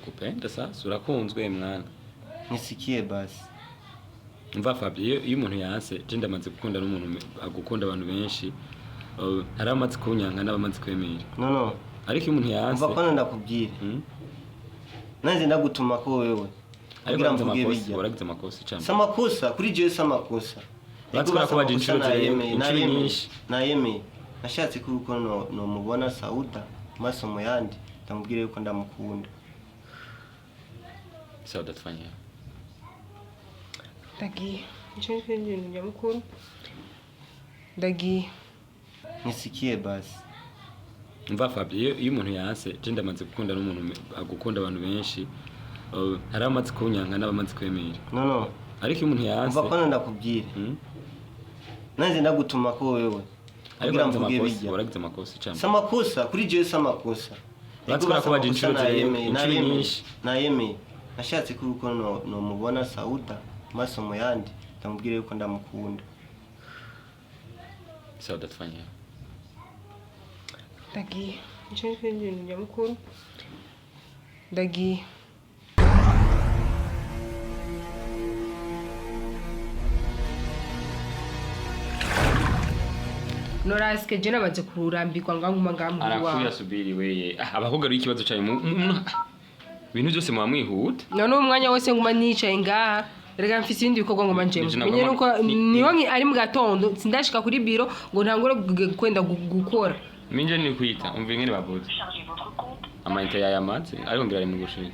Nakupenda sasa, urakunzwe mwana. Nisikie basi. Mva Fabio, iyo umuntu yanse, je ndamaze gukunda n'umuntu agukunda abantu benshi. Hari abamaze kunyanka n'abamaze kwemera. No no. Ariko iyo umuntu yanse, Umva ko ndakubwira. Nanze ndagutuma ko wewe. Ariko Kugira waragize mvuge amakosa, bijya. waragize amakosa cyane. Si amakosa, kuri jewe si amakosa. Uretse ko nakubaje inshuro Nayemeye, inshuro nayemeye, nyinshi. nayemeye. Nashatse ko uko nomubona Sauda maso mu yandi, ndamubwire yuko ndamukunda. Sawa, udatwanya. Ndagiye, nico nicyo kintu nyamukuru, ndagiye. Nisikie basi. Mva Fabio, iyo umuntu yanse, je ndamaze gukunda n'umuntu agukunda abantu benshi. Hari abamaze kunyanka n'abamaze kwemera. No no. Ariko iyo umuntu yanse, Umva ko ndakubwira. Nanze ndagutuma ko wewe. Ariko Kugira waragize mvuge amakosa, bijya. waragize amakosa cyane. Si amakosa, kuri jewe si amakosa. Uretse ko nakubaje inshuro Nayemeye, inshuro nayemeye, nyinshi. nayemeye. Nashatse ko uko nomubona Sauda maso mu yandi, ndamubwire yuko ndamukunda. Sawa, udatwanya. Ndagiye, nico nicyo kintu nyamukuru, ndagiye. Norasike, je namaze kurambirwa nganguma ngamuhira Arakuya iwawe. Subiri weye. Ah, abakobwa rero ikibazo cyawe ibintu byose muba mwihuta. None umwanya wose nguma nicaye ngaha, reka mfise ibindi bikorwa nguma njemo. Nije nagomba Menye nuko niho ari mu gatondo sindashika kuri biro ngo ntangure kwenda gukora. Minje ni kwita umva ingene bavuze. Amayinite yayamaze ariko ngira ari mu gushira.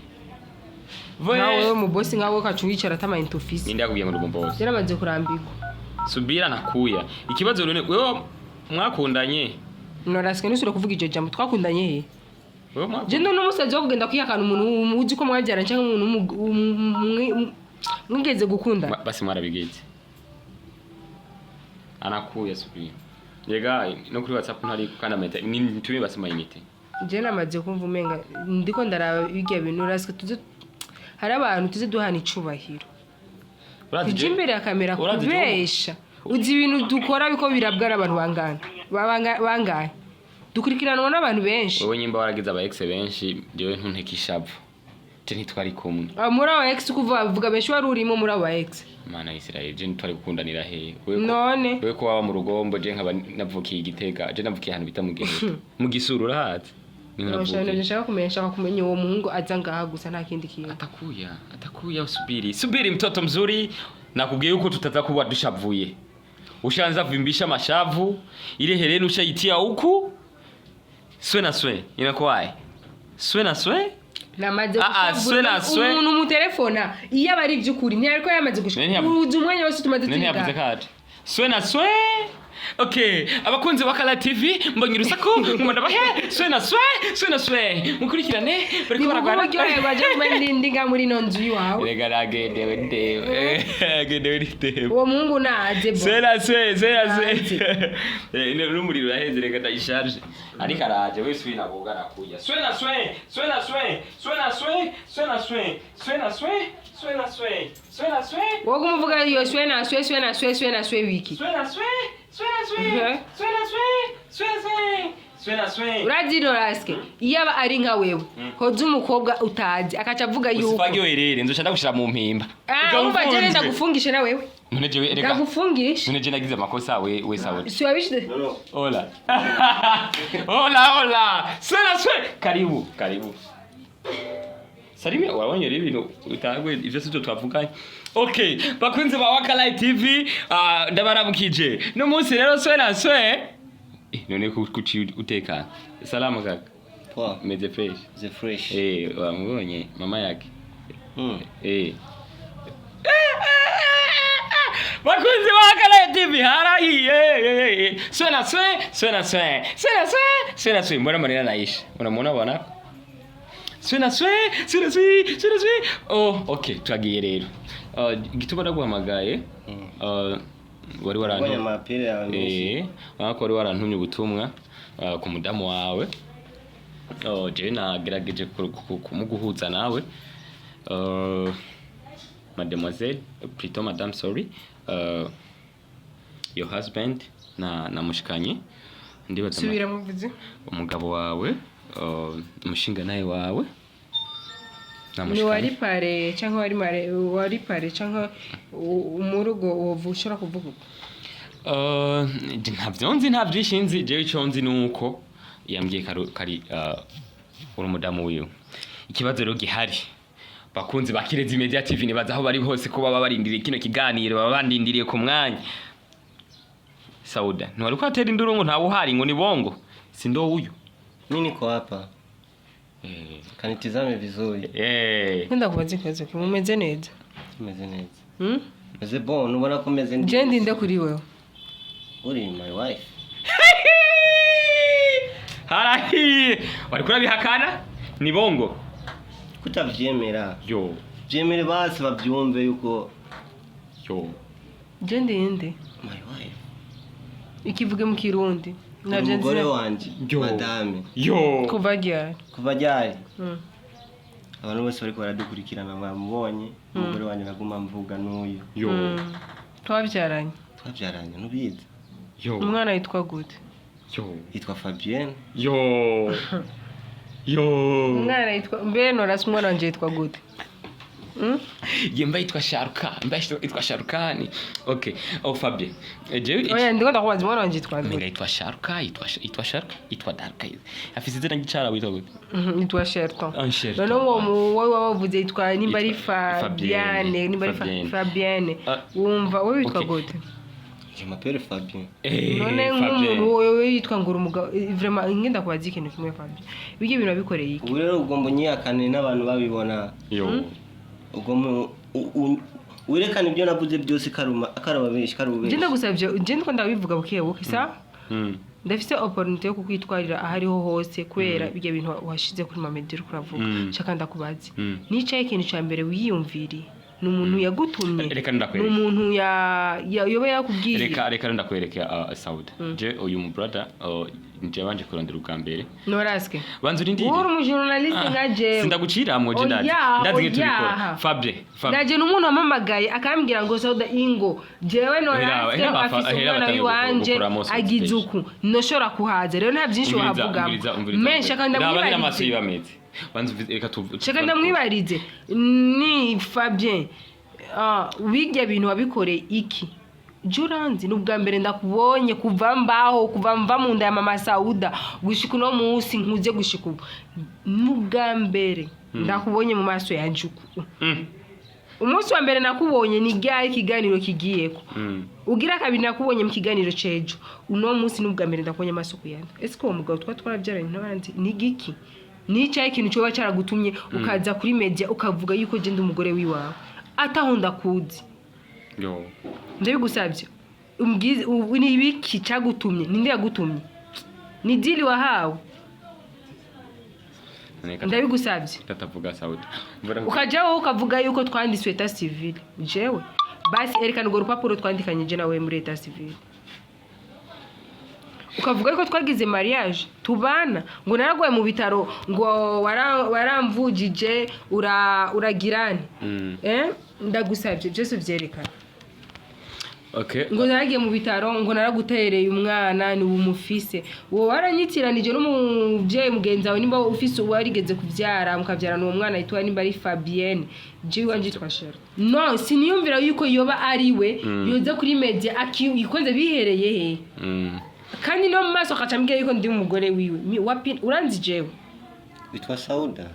Nkawe wewe mu bosi, nkawe ukaca wicara ata mayinite ufise. Ninde yakubwiye ngo uri umubosi? Je namaze kurambirwa. Subira nakuya. Ikibazo none wewe mwakundanye? Norasike, ntusubire kuvuga iryo jambo. Twakundanye he? Wewe Je mwakundanye? ndi n'umusazi wo kugenda kwihakana umuntu uzi ko mwabyaranye cyangwa umuntu mwigeze gukundana. Basi mwarabigize. Anakuya subira. Yega no kuri WhatsApp ntari kandi amayinite ni ntume basi amayinite. Je namaze kumva umenga ndiko ndaraba birya bintu. Norasike, tuze hari abantu tuze duhana icubahiro. Urazi Kuja imbere ya kamera urazi kubesha, uzi ibintu dukora biko birabwa n'abantu bangana bangahe, dukurikiranwa n'abantu benshi. Wewe nyimba waragize aba ex benshi, jewe ntunteke ishavu. Je ntitwari kumwe. Ah, muri aba ex kuva bavuga benshi, wari urimo muri aba ex? Mana ya Israel, je ntitwari gukundanira he? None Wewe ko waba mu rugombo, je nkaba navukiye i Gitega, je navukiye ahantu bita mu Giheta. Mu Gisuru urahazi? Niho navukiye. Nshaka kumenya, nshaka kumenya uwo muhungu aza ngaha gusa, nta kindi kintu. Atakuya, atakuya, subiri. Subiri mtoto mzuri, nakubwiye yuko tutaza kuba dushavuye. Ushaanza vimbisha mashavu, ile heleni ushaitia huku. Swe na swe, inakuwaje? Swe na swe? Namaze Ah, ah, gushavura. swe na swe. Umuntu umutelefona iyo aba ari iby'ukuri ntiyariko yamaze gushika. Nene Uzi umwanya wose tumaze Nene turi yavuze ngaha. kaje. Swe na swe. Okay, abakunzi ba Kala TV, mbonye urusaku, ngoma ndabahe, swe na swe, swe na swe. Mukurikirane, bariko Ni baragwana. uburyohe baje kuba ndi ngaha muri ino nzu iwawe. Rega ragendewe ndewe. Agendewe ndewe. Uwo muhungu naze bo. Swe na swe, swe na swe. Naze. N'umuriro uraheze, reka ndayisharge. Ariko araje, we swe na boga arakuya. Swe na swe, swe na swe, swe na swe, swe na swe, swe na swe, swe na swe, swe na swe. Wowe kumuvuga iyo swe na swe, swe na swe, swe na swe wiki. Swe na swe, swe na swe, swe na swe, swe na swe, swe na swe. Urazi Noraske, iyo aba ari nka wewe, hoza umukobwa utazi akaca avuga yuko Usifage werere, nzoca ndagushira mu mpimba. Ah, umva, je ndagufungishe na wewe. None jewe reka. Ndagufungishe. None je nagize amakosa we we sawe. Si wabishyize. No no. Hola. Hola, hola. Swe na swe. Karibu, karibu. Salimia wabonye rero ibintu utangwe ivyo sivyo twavuganye. Okay, bakunzi ba Wakala TV, ndabaramukije. No munsi rero swe na swe. None kuki utekana? Salama kaka. Poa. Meze fresh. The fresh. Wamubonye mama yake. Bakunzi ba Wakala TV harahiye. Swe na swe, swe na swe. Swe na swe, swe na swe. Mbona maneno naisha? Unamuona bwana? Swe na swe, swe na swe, swe na swe. Oh, okay, twagiye rero. Igituma ndaguhamagaye. Wari Mbonye warantumye. amapira yawe menshi. Wako wari warantumye ubutumwa ku mudamu wawe. Oh, jewe nagerageje kumuguhuza nawe. Mademoiselle, plutôt madame, sorry. Your husband na mushikanye. Ndibaza Subira muvuze. umugabo wawe, umushinga nawe wawe. Ni Namushikanye. Wari parrain cyangwa wari marraine, wari parrain cyangwa mu rugo wovu ushobora kuvuga uko? Ntabyo nzi, nta byinshi nzi. Jewe icyo nzi ni uko yambwiye kari uri umudamu wiwe. Ikibazo rero gihari, bakunzi ba Kirezi Media TV, nibaza aho bari hose ko baba barindiriye kino kiganiro, baba bandindiriye ku mwanya. Sauda, ntiwari ko atera induru ngo ntawe uhari, ngo ni bongo, si ndo huyu? Mi niko hapa. Eh. Kanitizame vizuri. Eh. Ngenda kubaza ikibazo kimwe: umeze neza? Meze neza. Hmm? Meze bon, ubona ko meze neza. Je ndinde kuri wewe? Uri my wife. Harahiye, wari kurabihakana, ni bongo. Kutavyemera. Yo. Vyemere basi bavyumve yuko Yo. Je ndinde? My wife. Ikivuge mu Kirundi. Uri Navyo umugore nzi. wanje. Yo. Madame. Yo. Kuva ryari? Kuva ryari? Abantu bose bariko baradukurikirana bamubonye. Umugore wanje naguma mvuga n'uyu. Yo. Twabyaranye? Twabyaranye, ntubizi? Yo. Umwana yitwa gute? Yo. Yitwa Fabienne. Yo, yo. Umwana yitwa mbe norasi, umwana wanje yitwa gute? Hmm? Ye mba yitwa Sharuka, mba yitwa Sharukani. Okay, oh Fabien, jewe Oya, ndiko ndakubaza, umwana wanje yitwa Menga gute? yitwa Sharuka, yitwa Sharuka, yitwa Darka, afise izina ry'icarabu, yitwa gute? Yitwa Sherton. Ah, Sherton. None uwo wowe wabavuze yitwa nimba ari Yitwa Fabiane, Fabienne. nimba ari Fabienne. Fabienne. Ah. Wumva wowe witwa Okay. gute? Je m'appelle Fabien. Eh, None Fabien. nk'umuntu wowe yitwa ngo uri umugabo, vraiment ngenda kubaza ikintu kimwe, Fabien, ibyo bintu wabikoreye iki? Ubu rero ugomba unyihakane n'abantu babibona. Yo. Ugomba werekane ibyo navuze byose karuma karababeshi Je karubesha. ndagusabye, je ndiko ndabivuga buke buke sa ndafise opportunité yo kukwitwarira aho ariho hose kubera ibyo bintu washize kuri ma media uriko uravuga. Shaka ndakubaze, nicaye ikintu ca mbere wiyumviriye, ni umuntu yagutumye? Reka Ni ndakwereke. umuntu yoba yakubwiye? Reka ndakwereke, Sauda. Je uyu mu brother, nje banje kurondera ubwa mbere. Noraske, Banza urindire. wowe uri umujournaliste nka jewe. Sindaguciramwo, je ndazi. Oya, Ndazi nge oya. tubikora. Fabien, Fabien. Naje n'umuntu wampamagaye akambwira ngo Sauda ingo jewe Noraske Hera afise hera umwana batangiye wiwanje gukuramo stage. agize uku, ntoshobora kuhaza rero, nta byinshi Umviriza, wahavugamo umviriza, umviriza. Menshi akanda Raba nyine amaso mwibarize. yiwe ameze. Banza reka Shaka ndamwibarize, ni Fabien, bijya bintu wabikoreye iki? Je uranzi, ni ubwa mbere ndakubonye kuva mbaho, kuva mva mu nda ya mama Sauda gushika uno munsi nkuze, gushika ubu ni ubwa mbere ndakubonye mu maso yanje uku. Umunsi wa mbere nakubonye ni ryari ikiganiro kigiyeko? Ugira kabiri nakubonye mu kiganiro cejo. Uno munsi ni ubwa mbere ndakubonye amaso kuyandi. Ese ko uwo mugabo twa twarabyaranye n'abandi ni giki? Nicaye ikintu cyoba cyaragutumye ukaza kuri media ukavuga yuko je ndi umugore wiwawe ataho ndakuzi? Yo. Ndabigusabye umbwize, ubu ni ibiki cyagutumye? Ninde yagutumye? Ni deal wahawe? Reka Ndabigusabye. tatavuga, Sauda. Ukajya wowe ukavuga yuko twanditswe état civil, jewe basi erekana urwo rupapuro twandikanye je nawe muri état civil, ukavuga yuko twagize mariage, tubana, ngo naragwaye mu bitaro, ngo waramvugije uragirane. Ndagusabye byose byerekana. Okay. Ngo naragiye mu bitaro, ngo naragutereye umwana, ni umufise, uwo waranyitiranije n'umubyeyi mugenzi wawe, nimba ufise uwarigeze kubyara mukabyarana uwo mwana yitwa nimba ari Fabienne. Jewe iwanje yitwa Shero. No siniyumvira yuko yoba ari we yoza kuri media akikonze bihereye he? Kandi no mu maso akaca ambwira yuko ndi umugore wiwe. Wapi, uranzi jewe? Witwa Sauda.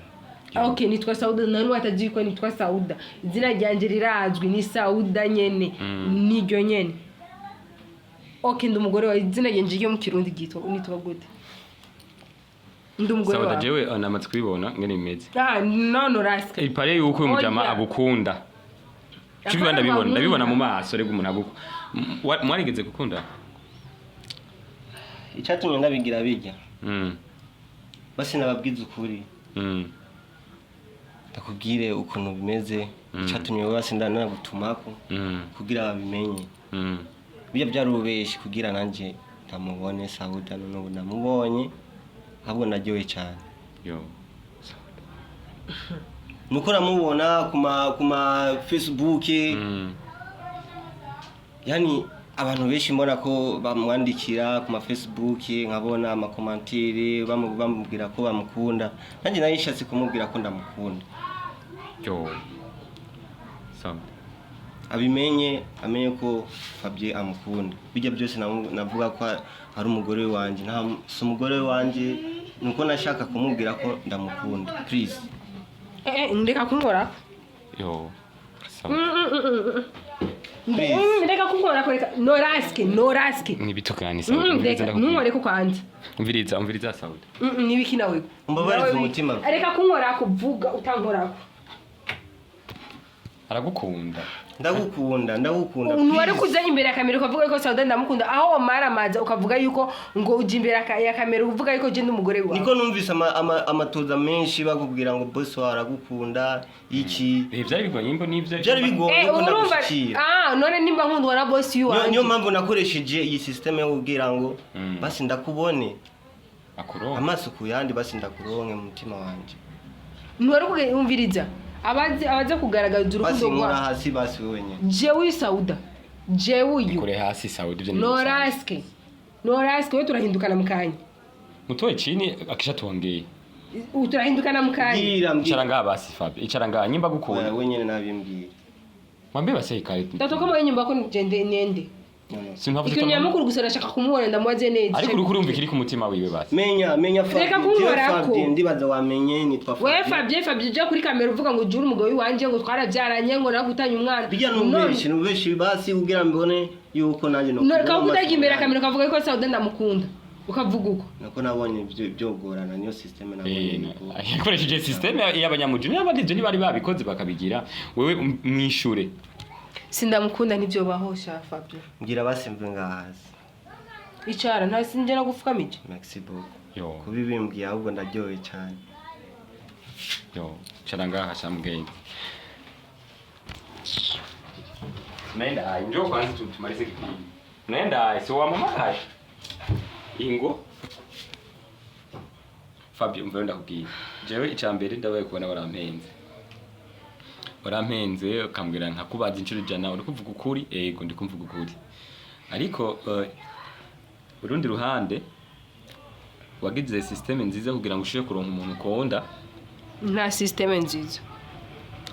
Okay, nitwa Sauda. Nta n'uwo atazi yuko nitwa Sauda. Izina ryanjye rirazwi, ni Sauda nyene, niryo nyene. Okay, ndi umugore wawe. Izina ryanjye ryo mu Kirundi ryitwa, nitwa gute? Ndi umugore Sauda, wawe. jewe namaze kubibona ngene bimeze. Ah, none urasika. Ipare yuko uyu mujama Oya. agukunda. Cyo Apana, ndabibona, ndabibona mu bankunda. maso rego umuntu agukunda. Mwarigeze gukunda? Icyatumye ndabigira bijya, basi nababwiza ukuri, ndakubwire ukuntu bimeze. Icyatumye basi ndanagutumako kugira babimenye, bijya byari ububeshi kugira nanjye ndamubone Sauda. None ubu ndamubonye, ahubwo naryohe cyane. Yo. Nuko namubona ku ma Facebook, yani abantu benshi mbona ko bamwandikira ku ma Facebook, nkabona ama commentaires bamubwira ko bamukunda. Nanjye nari nshatse kumubwira ko ndamukunda. Yo. Sauda. Abimenye, amenye ko Fabien amukunda. Bijya byose navuga ko ari umugore wanje, nta si umugore wanje, nuko nashaka kumubwira ko ndamukunda, please. Eh, ndeka kunkorako. Yo. Sauda. Please. Reka kunkorako, reka noraske, noraske. Nibitukani, Sauda. Umviriza, Reka ndakubwira. ntunkoreko kwanza. Umviriza, umviriza, Sauda. Nibiki nawe? Umbabarize Nawe umutima. Reka kunkorako, vuga utankorako. Aragukunda. Ndagukunda, ndagukunda. Umuntu wari Please. kuza imbere ya kamera ukavuga yuko Sauda ndamukunda, aho wamaramaza ukavuga yuko ngo ujya imbere ya kamera uvuga yuko ugenda umugore wawe. Niko numvise amatoza menshi bakubwira ngo boss wawe aragukunda iki. Eh, byari bigoye imbo nivyo. Byari bigoye Eh, ko urumva ndagushikira. ah, none nimba nkundwa na boss Niyo yiwanje. mpamvu nakoresheje iyi system yo kubwira ngo basi ndakubone Akuronka. amaso ku yandi, basi ndakuronke mu mutima wanje. Ntiwari kumviriza abaze kugaragaza Basi urukundo nkora rwabo. hasi basi wenyine. Jewe Sauda, jewe uyu. Kure hasi, Sauda, ibyo ni bisanzwe. Noraske, noraske, we turahindukana mu kanya. Mutoe chini akisha tuongee. Turahindukana mu kanya. Mbwira, mbwira. Icara ngaha basi, Fabio. Icara ngaha nyimba Oya, gukunda. wenyine nabimbwira. Mwambie basi ikare. Ndatoka muri nyumba ko ngende nende. No, no. Sinkavuze Ikintu nyamukuru gusa ndashaka kumubona, ndamubaze neza. Ariko uri kurumva ikiri ku mutima wiwe basi. Menya, menya Reka Fabien, kunkorako. jewe Fabien ndibaza wamenye nitwa Wewe Fabien, Fabien, ujya kuri kamera uvuga ngo ujure umugabo w'iwanje, ngo twarabyaranye, ngo nakutanye umwana. Bijya nubeshi, nubeshi basi kugira mbone yuko nanjye no. None kavuga utajya imbere ya kamera ukavuga yuko Sauda ndamukunda, ukavuga uko. Nako nabonye byogorana, niyo system nabonye Eh, yuko. yakoresheje system y'abanyamuji n'abandi ibyo ntibari babikoze bakabigira wewe mwishure. Sindamukunda, nibyo baho sha Fabien. Mbwira basi mve ngaha hasi. Icara, nta sinjye nagufukamije. Merci beaucoup. Yo. Kubibimbwiye ahubwo ndaryohewe cyane. Yo, icara ngaha sha mugenge. Tunaenda hai, njoo kwanza tumalize kipindi. Tunaenda hai, si wamamakaye. Ingo. Fabio, mve ndakubwiye. Jewe icambere ndabaye kubona warampenze. Warampenze ukambwira nkakubaza inshuro 100, uri kuvuga ukuri? Ego, ndi kumvuga ukuri. Ariko urundi ruhande wagize system nziza kugira ngo ushobore kuronka umuntu ukunda. Nta system nziza.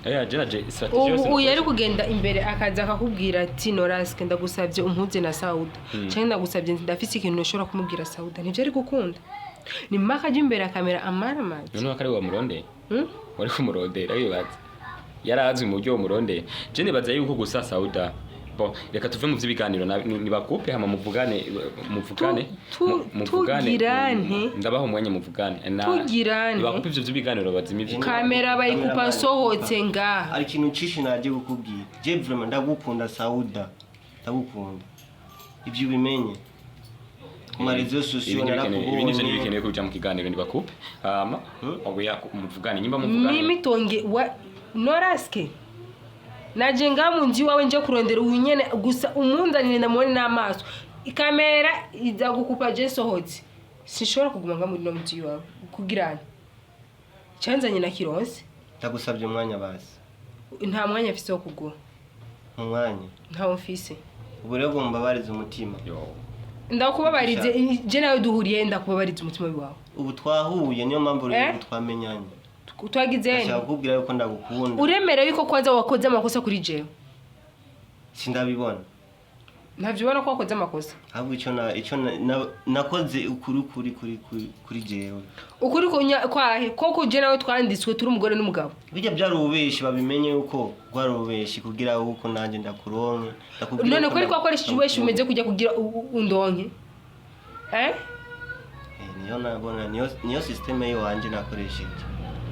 Eh, jeraje strategy yose. Ubu uyu yari kugenda imbere akaza akakubwira ati: "Noraske, ndagusabye umpuze na Sauda," cyangwa "Ndagusabye, ndafise ikintu nshobora kumubwira Sauda." Ntivyo ari gukunda, ni mpaka ajya imbere ya kamera amaramaza. None akari wa murondeye? Hmm? Wari kumurondera wibaza yarazwi mu buryo bumurondeye. Je nibaza yuko gusa Sauda, bon, reka tuve mu vy'ibiganiro nibakupe hama muvugane, muvugane. Muvugane. Tugirane. Ndabaha umwanya muvugane na Tugirane. Nibakupe ivyo vy'ibiganiro bazima ivyo. Kamera bayikupa nsohotse ngaha. Hari ikintu cishi naje kukubwira. Je vraiment ndagukunda Sauda. Ndagukunda. Ibyo ubimenye. Ku ma réseaux sociaux Ibi nivyo narakubonye. ntibikenewe kuja mu kiganiro, nibakupe hama oya muvugane nyimba muvugane. Mimi tonge wa noraske, naje ngaha mu nzu iwawe nje kurondera uyu nyene gusa umunzanire ndamubone n'amaso. Ikamera iza gukupa je nsohotse, sinshobora kuguma ngaha muri no nzu iwawe kugira ngo cyanzanye na kironse. Ndagusabye umwanya basi. Nta mwanya mfise wo kuguha. Umwanya. Ntawo mfise. Ubu rero mbabariza umutima. Yo. Ndakubabarize, je nawe duhuriye ndakubabariza umutima wawe? Ubu twahuye, niyo mpamvu rero Eh? ubu twamenyanye. Twagize Ndashaka kukubwira yuko ndagukunda. Uremera yuko kwanza wakoze amakosa kuri jewe? Sindabibona. Ntavyo ubona ko wakoze amakosa? Ahubwo icyo nakoze ukuri kuri jewe. Ukuri kwahe koko? Je nawe twanditswe turi umugore n'umugabo. Bijya byari ububeshi, babimenye yuko rwari ububeshi kugira yuko nanjye ndakuronke, ndakubwira None yuko ko ariko wakoresheje ububeshi ndagukunda. bumeze kujya kugira undonke, eh? Eh, niyo nabona niyo system yiwanje nakoresheje.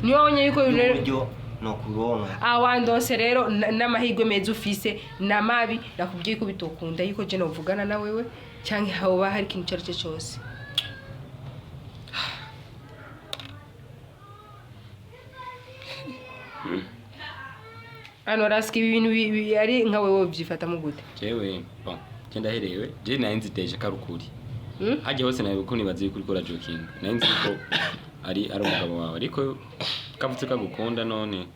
Niyo wabonye yuko Y'uburyo nokuronka. Awandonse rero n'amahirwe meza ufise na mabi, nakubwiye ko bitokunda yuko je novugana na wewe cyangwa hoba hari ikintu icyo ari cyo cyose. Ano rasika ibi bintu ari nka wewe ubyifatamo gute? Jewe, bon, je ndaherewe, je nari nzi déjà ko ari ukuri. Hmm? Hajya hose nawe ko nibaza yuko uriko urajokinga, nari nzi ko ari umugabo wawe, ariko kavutse kagukunda. None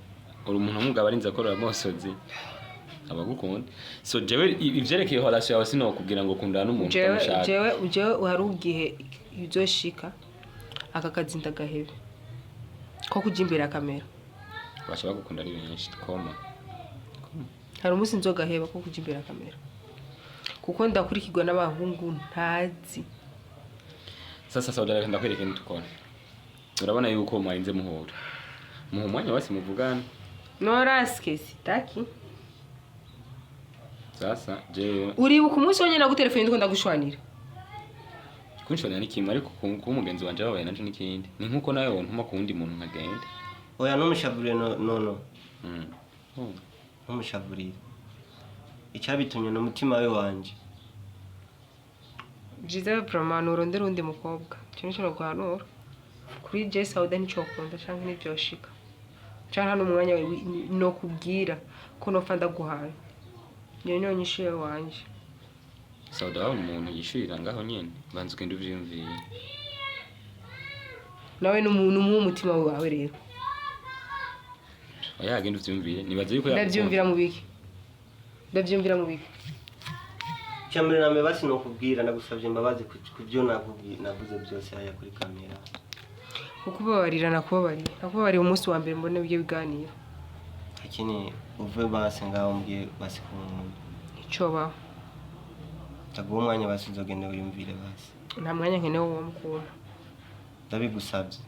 uri umuntu w'umugabo arinze akorera amosozi abagukunda. So jewe ivyerekeye relation yawe sinokubwira ngo kundana n'umuntu Jewe utamushaka. jewe hari igihe uzoshika aka kazi ndagahebe ko kuja imbere ya kamera. Baca bagukunda ari benshi, koma. Hari umunsi nzogaheba ko kuja imbere ya kamera, kuko ndakurikirwa n'abahungu ntazi. Sasa Sauda, reka ndakwereka ibintu tukora. Urabona yuko mwarinze muhura, muha umwanya wese muvugane. Noraske, sitaki. Sasa jewe Uribuka umunsi wonyene nagutelefone ndiko ndagushwanira? Kunshonera ni kimwe, ariko kuba umugenzi wanje babaye naco n'ikindi. Ni nkuko nawe wontuma ku wundi muntu nkagenda. Oya, ntumushavurire, no no no. Ntumushavurire, icyabitumye ni umutima we wanje. Vyiza vraiment nurondera uwundi mukobwa. Ico nico noguhanura. Kuri je Sauda nicokunda canke ntivyoshika, canke hano umwanya nokubwira ko nopfa ndaguhaye. Iyo niyo nyishu wanje. Sauda, wabona umuntu yishurira ngaho nyene, banza ugende uvyiyumviye. Nawe numuha umutima wawe rero. Oya, agende uvyiyumvire, nibaze yuko Ndavyumvira mu biki? Ndavyumvira mu biki? Icya mbere na mbere basi nokubwira, ndagusabye imbabazi ku byo nakubwiye, navuze byose haya kuri kamera. Kukubabarira nakubabariye, nakubabariye umunsi wa mbere mbona ibyo biganiro. Lakini uve basi ngaho mbwiye basi ku nkunda. Nticobaho. Ndaguha umwanya basi, uzogende wiyumvire basi. Nta mwanya nkenewe uwo mukunda. Ndabigusabye.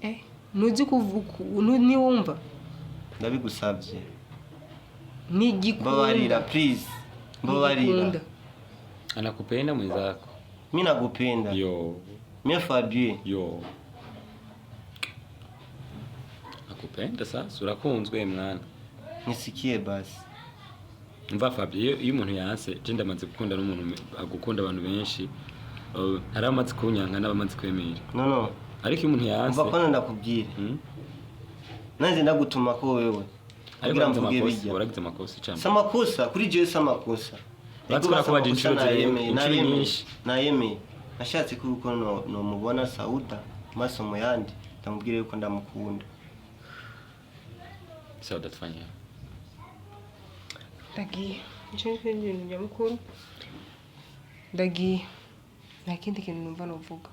Eh, ntuzi niwumva. Ndabigusabye. Ntigikunda. Mbabarira, please, mbabarira. Ntigikunda. Anakupenda mwenzako. Mi nakupenda. Yo. Mi Fabien. Yo, akupenda. Sasa urakunzwe mwana. Nisikie basi. Mva Fabio, iyo umuntu yanse, je ndamaze gukunda n'umuntu agukunda abantu benshi, hari abamaze kunyanka n'abamaze kwemera. No no. Ariko iyo umuntu yanse Umva kwanza ndakubwire. Nanze ndagutuma ko wewe Ariko kugira waragize mvuge amakosa. bijya. Waragize amakosa cyane. Si amakosa kuri jewe, si amakosa. Uretse Ego, ko basi nakubaje amakosa inshuro zirenga nayemeye, inshuro nayemeye, nyinshi. nayemeye. Nashatse ko uko nomubona Sauda maso mu yandi, ndamubwire yuko ndamukunda. Sauda, tufanye Ndagiye. Nico nicyo kintu nyamukuru. Ndagiye, nta kindi kintu numva novuga.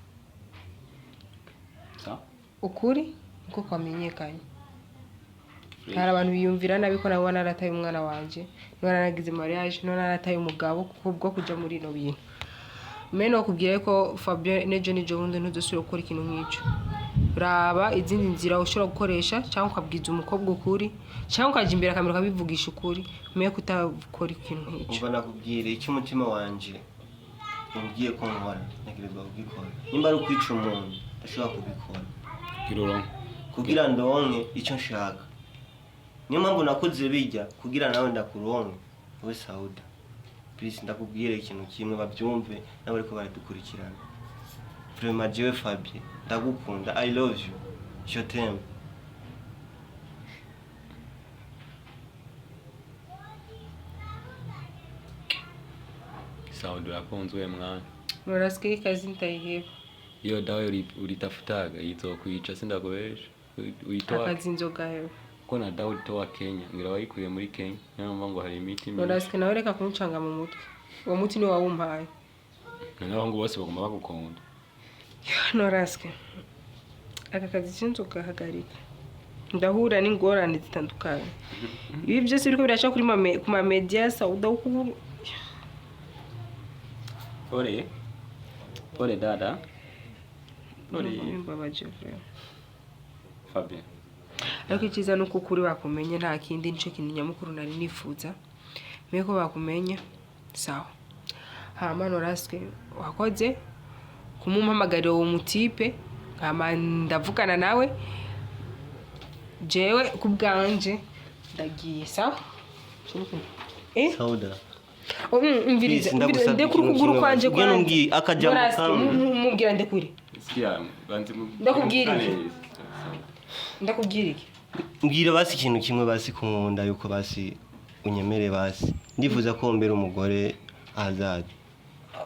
Sawa. Ukuri niko kwamenyekanye. Hari abantu biyumvira nabi ko nabo narataye umwana wanje, niba naragize mariage, niba narataye umugabo kubwo kuja muri ino bintu. Mais nokubwira ko Fabien, nejo nijo bundi ntuzosubire gukora ikintu nk'ico. Raba izindi nzira ushobora gukoresha, cyangwa ukabwiza umukobwa ukuri, cyangwa ukaja imbere akamera ukabivugisha ukuri, mais kutakora ikintu nk'ico. Umva nakubwire, icyo umutima wanje umbwiye ko nkora ntegerezwa kugikora. Nimba ari ukwica umuntu, ndashobora kubikora Kiroro. kugira ndonke icyo nshaka. Niyo mpamvu nakoze bijya kugira nawe ndakuronke wowe Sauda. Please, ndakubwire ikintu kimwe babyumve nabo ariko baradukurikirana. Vraiment, jewe Fabien ndagukunda, I love you, je t'aime. Sauda, urakunzwe mwana. Murasike, ikazi ntayiheba. Iyo dawa ulitafutaga izokwica, sindakubesha. Uyitoa Akazi nzogaheba. Ko na dawa ulitoa Kenya, ngira wayikuye muri Kenya, niyo mpamvu ngo hari imiti myinshi. Murasike, nawe reka kumucanga mu mutwe. Uwo muti ni wawumpaye. Noneho abahungu bose bagomba bagukunda. Noraske, aka kazi sinzogahagarika. Ndahura n'ingorane zitandukanye. Ibi byose biriko biraca kuri ku ma media, Sauda ukuru. Pole pole dada, pole. Bimbabaje vraiment. Fabien. Ariko icyiza ni uko ukuri bakumenye, nta kindi. Nico kintu nyamukuru nari nifuza, mbere ko bakumenya. Sawa, hama Noraske, wakoze kumumpamagarira uwo mutipe, hama ndavugana nawe. Jewe ku bwanje ndagiye. Sawa. Eh? Sauda. Oh, umviriza. Please, ndagusabye Ndekure ikintu ukuguru kimwe. kwanje. Ubwo numbwiye akajambo Noraske, kamwe. mubwira ndekure. Sikia, banze Ndakubwira iki? Ndakubwira iki? Mbwira basi ikintu kimwe basi kunkunda, yuko basi unyemere basi, ndifuza ko mbera umugore ahazaza.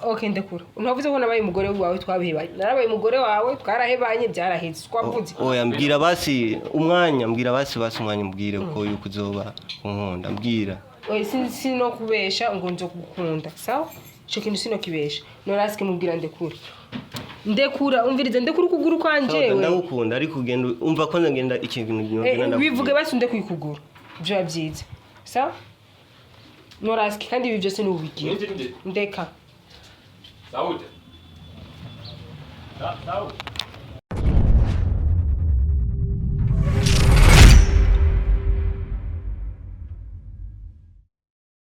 Okay, ndekura. Ntavuze ko nabaye umugore wawe, twabihebanye. Narabaye umugore wawe, twarahebanye, byaraheze, twavuze. Oya, mbwira basi umwanya, mbwira basi, basi umwanya, mbwire ko yuko uzoba unkunda, mbwira. Oya, sino kubesha ngo nzo kugukunda. Sawa, ico kintu sino kibesha. Norasike, mubwira ndekure. Ndekura, umvirize, ndekura ukuguru kwanje. Sauda, We ndagukunda, ariko ugenda umva ko ngenda ikintu ngenda. Bivuge basi, undekuye ukuguru, vyoba vyiza. Sawa, noraski, kandi ibi byose nubigira, ndeka. Sauda. Sauda.